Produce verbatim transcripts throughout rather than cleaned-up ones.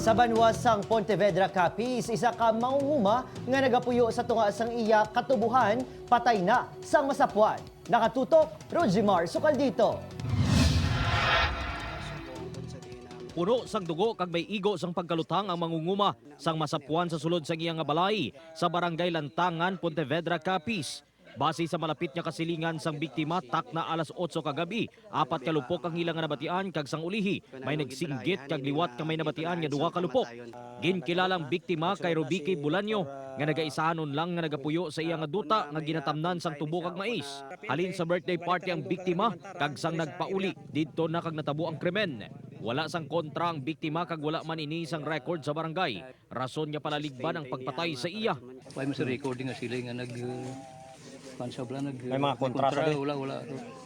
Sa banwa sang Pontevedra, Capiz, isa ka mangunguma nga nagapuyo sa tunga sang iya katubohan patay na sang masapuan. Nakatutok, Rojimar Sukaldito. Puno sang dugo kag may igo sang pagkalutang ang mangunguma sang masapuan sa sulod sang iya nga balay sa Barangay Lantangan, Pontevedra, Capiz. Base sa malapit nga kasilingan sang biktima, takna alas otso kagab-i, apat ka lupok ang ila nga nabatian, kag sang ulihi may nagsinggit kag liwat nga may nabatian nga duha ka lupok. Ginkilalang biktima kay Robique Bolaño, nga nagaisahanon lang nga nagapuyo sa iya nga duta nga ginatamnan sang tubo kag mais. Halin sa birthday party ang biktima, kag sang nagpauli, didto na kag natabo ang krimen. Wala sang kontra ang biktima kag wala man ini sang record sa barangay. Rason nga palaligban ang pagpatay sa iya. Why mo sa recording nga sila nga nag, uh, kuwan sa bala, nag, May mga kontra sa kontra, bala. Wala, wala.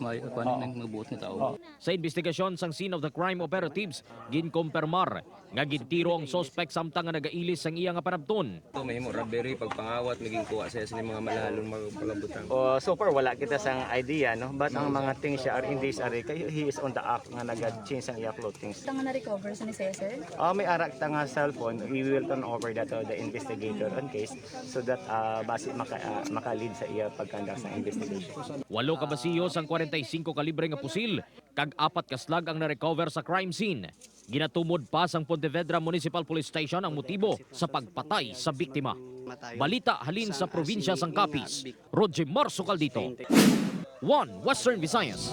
May, kuwan, Oo. May mga buot nga tao. Oo. Sa investigasyon sang scene of the crime operatives, ginkompermar nga gintiro ang suspect samtang nga nagailis sang iya nga panabton. Ito, may himo robbery, pagpangawat, may ginkuha siya sa mga malahalon, mga palabutang. Oh, so far, wala kita sang idea, no? But ang mga things siya are in this area, kay he is on the act nga nag-change sang iya clothing. Ito nga na-recover sa ni Sir, sir? Ah, may ara kita nga cellphone. We will turn over that to the investigator on case so that, ah, basi maka, ah, maka-lead sa iya pag-conduct sa investigation. Walo ka basiyo sang kwarenta y singko kalibre nga pusil kag apat ka slug ang na-recover sa crime scene. Ginatumod pa sang Pontevedra Municipal Police Station ang motibo sa pagpatay sa biktima. Balita halin sa probinsya sang Capiz, Roger Marzo Caldito, One Western Visayas.